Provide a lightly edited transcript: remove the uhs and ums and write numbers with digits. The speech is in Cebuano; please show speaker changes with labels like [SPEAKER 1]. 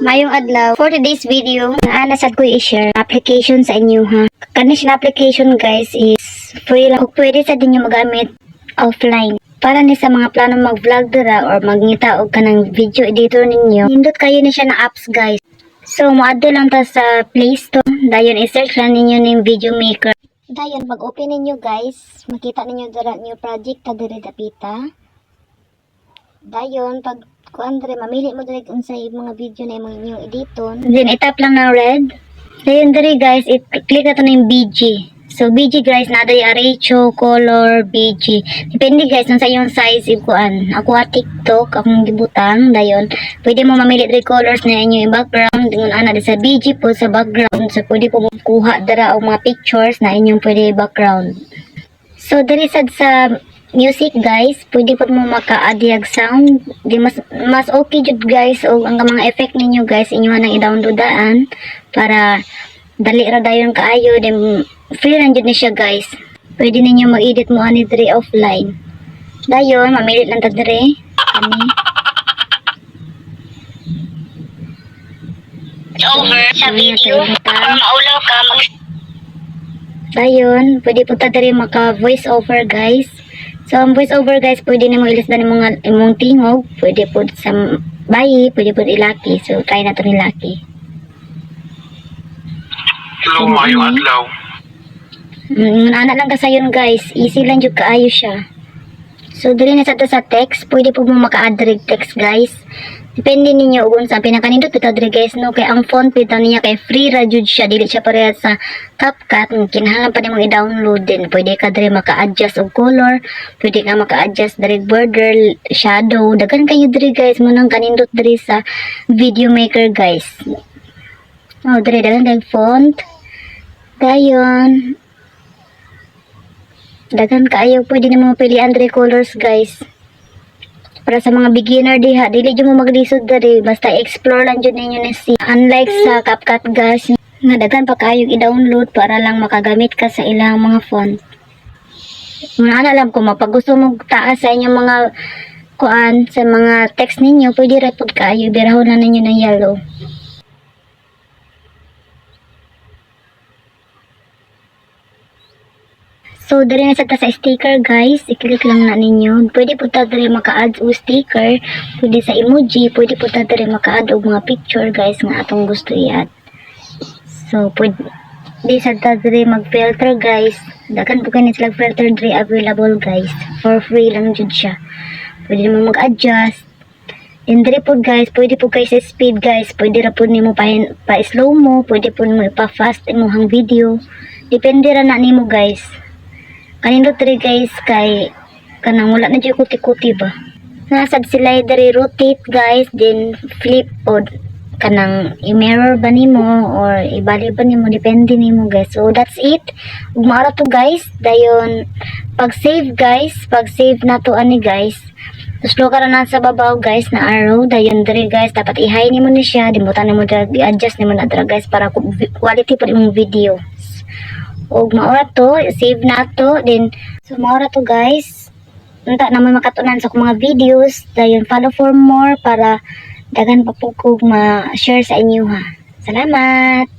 [SPEAKER 1] Maayong adlaw. For today's video, naa na sad ko i-share application sa inyo ha. Kani siya na application, guys, is free lang. Ug pwede sad ninyo magamit offline. Para ni sa mga plano mag-vlog dira or mangita og kanang video editor ninyo. Nindot kayo ni siya na apps, guys. So moadto lang ta sa Play Store. Dayon i-search lang ninyo ning Video Maker. Dayon pag open ninyo, guys, makita ninyo dira, new project ta diri dapita. Dayon pag kuan diri, mamili mo diri unsay mga video na imong inyong editon. Then i-tap lang ng red. Dayon diri, guys, i-click na to ng BG. So BG, guys, na day ratio, color, BG. Depende, guys, unsa iyong size i-kuan. Ako ah, TikTok akong gibutang dayon. Pwede mo mamili diri colors na inyong background ingon ana di sa BG po sa background. So pwede po mo kuha dira og mga pictures na inyong pwede background. So diri sad sa music, guys, pwede po mo maka-add yag sound. Di mas mas okay jud, guys, og ang mga effect ninyo, guys, inyo nang i-download daan para dali ra dayon kaayo, then free lang jud ni siya, guys. Pwede ninyo mag-edit mo ani diri offline. Dayon mamili lang ta diri. Kani.
[SPEAKER 2] Over sa video or maulaw ka mag
[SPEAKER 1] Dayon, pwede po ta diri maka voice over, guys. So ang voice over, guys, pwede nimo ilisdan imong imong tingog, pwede po sa bayi, pwede po ilaki. So try na to ni laki.
[SPEAKER 3] Hello, maayong adlaw.
[SPEAKER 1] Ana lang kasayon, guys. Easy lang jud kaayo siya. So diri na sa to sa text, pwede po mo maka-add diri text, guys. Depende ninyo ug unsa pinakanindot bitaw diri, guys, no, kay ang font bitaw niya kay free ra jud siya, dili siya pareha sa CapCut, kinahanglan pa nimong i-download din. Pwede ka diri maka-adjust og color, pwede ka maka-adjust diri border, shadow, daghan kayo diri, guys, mo nang kanindot diri sa Video Maker, guys. Oh, diri daghan kay font. Dayon, daghan kaayo pwede nimo pilian diri colors, guys. Para sa mga beginner diha, dili jud mo maglisod diri, basta explore lang jud ninyo ni si. Unlike sa CapCut, guys, nga daghan pa kaayo i-download para lang makagamit ka sa ilang mga font. Mga ana alam ko mapag gusto mo taas sa inyong mga kuan sa mga text ninyo, pwede ra pud kaayo birahon na ninyo ng yellow. So, diri na sa ta sa sticker, guys. I-click lang na ninyo. Pwede po ta diri maka-add og sticker. Pwede sa emoji. Pwede po ta diri maka-add og mga picture, guys, nga atong gusto i-add. So, pwede di sa ta diri mag-filter, guys. Daghan po kini sila filter diri available, guys. For free lang jud siya. Pwede mo mag-adjust. And diri po, guys, pwede po kayo sa speed, guys. Pwede ra po nimo pa slow mo, pwede po nimo ipa-fast imong video. Depende ra na nimo, guys. Kanindot diri, guys, kay kanang wala na jud kuti-kuti ba. Nasad sila diri rotate, guys, then flip o kanang i-mirror ba nimo or ibali ba nimo, depende nimo, guys. So that's it. Ug maara to, guys. Dayon pag save, guys, pag save na to ani, guys. Tuslo ka na sa babaw, guys, na arrow. Dayon diri, guys, dapat i-high nimo ni siya, dimutan nimo dira, i-adjust nimo na dira, guys, para quality pa imong video. Og maura to, save na to, then so maura to, guys. Unta naman makatunan sa akong mga videos, dayon follow for more para daghan pa po kog ma-share sa inyo ha. Salamat.